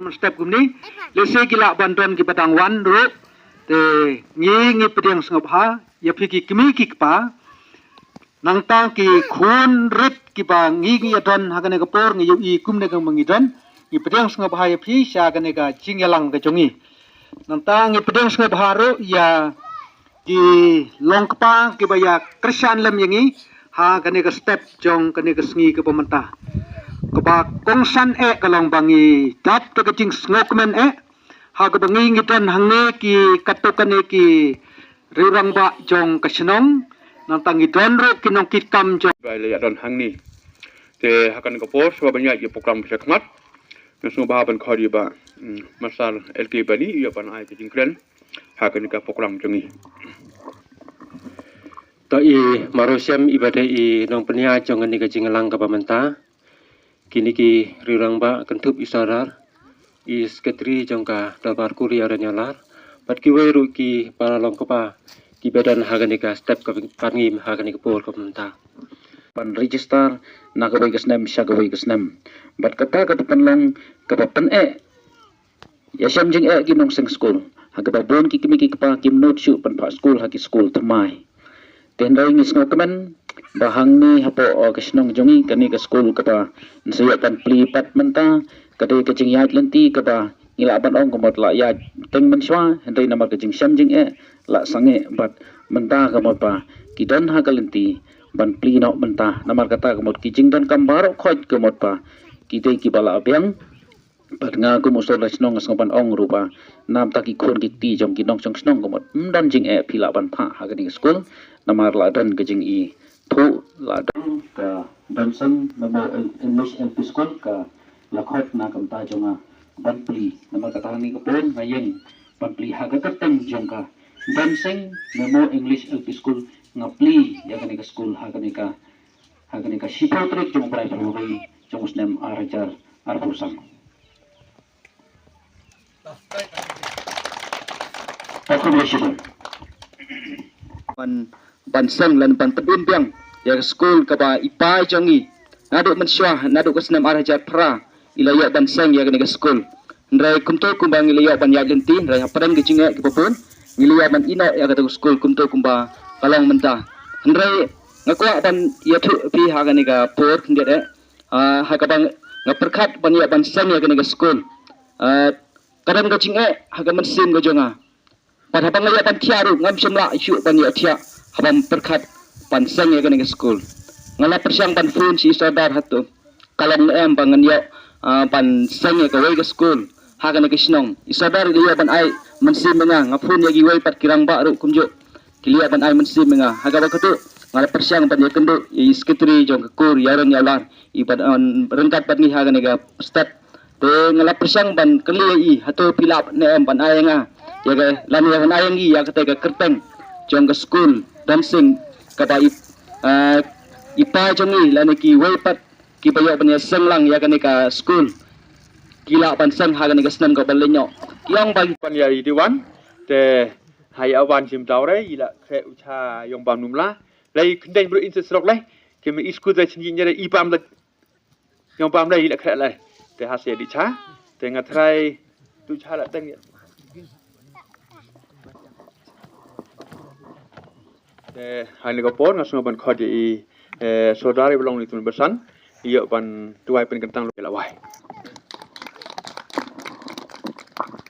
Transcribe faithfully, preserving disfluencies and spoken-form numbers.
Step kumne, lehse ki lah ban don kiba dang wan ruh. Te ngi ngi pdiang sngewbha ïa phi ki kmie ki kpa, nangta ki khun rit kiba ngi ngi ïa don ha kane ka por, ngi ïohi kumne kaba ngi don. Ngi pdiang sngewbha ïa phi sha kane ka jingïalang ka jong ngi. Nangta ngi pdiang sngewbha ruh ïa ki long kpa kiba ïa kyrshan lem ïa ngi ha kane ka step jong kane ka sngi kaba mynta. Kaba kongsan eh ka long ba ngi dap da ka jingsngewkmen eh ha kaba ngi ngi don hangne ki katto katne ki riewrangbah jong ka shnong, nangta ngi don ruh ki nongkitkam jong. Ba la ïa don hangne. Te ha kane ka por shuwa ban ïaid ïa program ba sha khmat, nga sngewbha ban khot ïa i Bah, mm, Master L K Bani ïa ban ai ka jingkren ha kane ka program jong ngi. To i Maroh Shem iba dei i nongpynïaid jong kane ka jingïalang kaba mynta. Kine ki riewrangbah kynthup i Sordar, i Secretary jong ka Dorbar Kur Ïaroh Ïalar, bad kiwei ruh ki para long kpa kiba don ha kane ka step ka, ka ngim ha kane ka por kaba mynta. Ban register na kawei ka snem sha kawei ka snem. Bad kata ka dei ban long kaba pyneh ïa shem jingeh ki nongseng skul. Ha kaba bun ki kmie ki kpa kim nud shuh ban phah skul ha ki skul thymmai. Te hynrei ngi sngewkmen ba hangne hapoh, uh, ka shnong jong ngi kane ka skul kaba ngi sa ïoh ban plie pat mynta ka dei ka jingïaid lynti kaba ngi lah ban ong ka mut la ïaid teng mynshuwa, hynrei namar ka jingshem jingeh la sangeh bad mynta ka mut ba ki don ha ka lynti ban plie noh mynta, namar kata ka mut ki jingdonkam baroh khoit ka mut ba ki dei kiba la biang. Bad nga kum u Sordar shnong nga sngewbha ban ong ruh ba namar ki khun ki kti jong ki nongshong shnong ka mut ym don jingeh phi lah ban phah ha kane ka skul, namar la don ka jingithuh, la don ka Donseng Memorial English L P School ka la khot na ka bynta jong nga ban plie. Namar kata hangne ka por nga ïeng ban plie ha ka kyrteng jong ka Donseng Memorial English L P School, nga plie ïa kane ka skul ha kane ka, ha kane ka shiphew tarik jong u bnai February jong u snem ar hajar arphew san. Congratulations. Ban, ban seng lane ban pynim biang ïa ka skul kaba i pa jong ngi naduh mynshuwa, naduh ka snem ar hajar phra i la ïoh ban seng ïa kane ka skul. Hynrei kumto kumba ngi la ïoh ban ïaid lynti, hynrei hapdeng ka jingeh kaba bun ngi la ïoh ban ïehnoh ïa kata ka skul kumto kumba ka long mynta. Hynrei nga kwah ban ïathuh phi ha kane ka por khyndiat eh, ah, ha kaba nga pyrkhat ban ïa ban seng ïa kane ka skul. Ah, ka don ka jingeh ha ka mynsiem ka jong nga. Bad haba nga ïa ban thiah ruh ngam shym lah shuh ban ïa thiah haba nga pyrkhat ban seng ïa kane ka skul. Nga la pyrshang ban phone sha i Sordar hato ka long ne em ba ngan ïoh, ah, ban seng ïa kawei ka skul ha kane ka shnong. I Sordar i la ïa ban ai mynsiem ïa nga, nga phone ïa kiwei pat ki rangbah ruh kumjuh ki la ïa ban ai mynsiem ïa nga. Ha kaba katu nga la pyrshang ban ïakynduh ïa i Secretary jong ka Kur Ïaroh Ïalar iba don ryngkat bad ngi ha kane ka step. Te nga la pyrshang ban kylli ïa i hato phi lah ne em ban ai ïa nga ïa ka, lane ban ai ïa ngi ïa kata ka kyrteng jong ka skul Donseng kaba i, ah, i pa jong ngi lane kiwei pat kiba ïoh ban ïa seng lang ïa kane ka skul ki lah ban seng ha kane ka snem kaba leit noh. Ki ong ba ki pan ïa i Diwan te ha ïa wan jim daw re i la khreh u cha ïong bam numla. Lei khyndeng bru in se srok lei ki me i skul re chin ïa re i bam le ïong bam lei i la khreh lei. Te ha se di cha te nga trai tu cha la teng ïa. Te ha ni ka por nga sngew ban khot ïa i, eh, Sordar i ba long ni tun basan ïa ban tuwai pynkyntang la wai.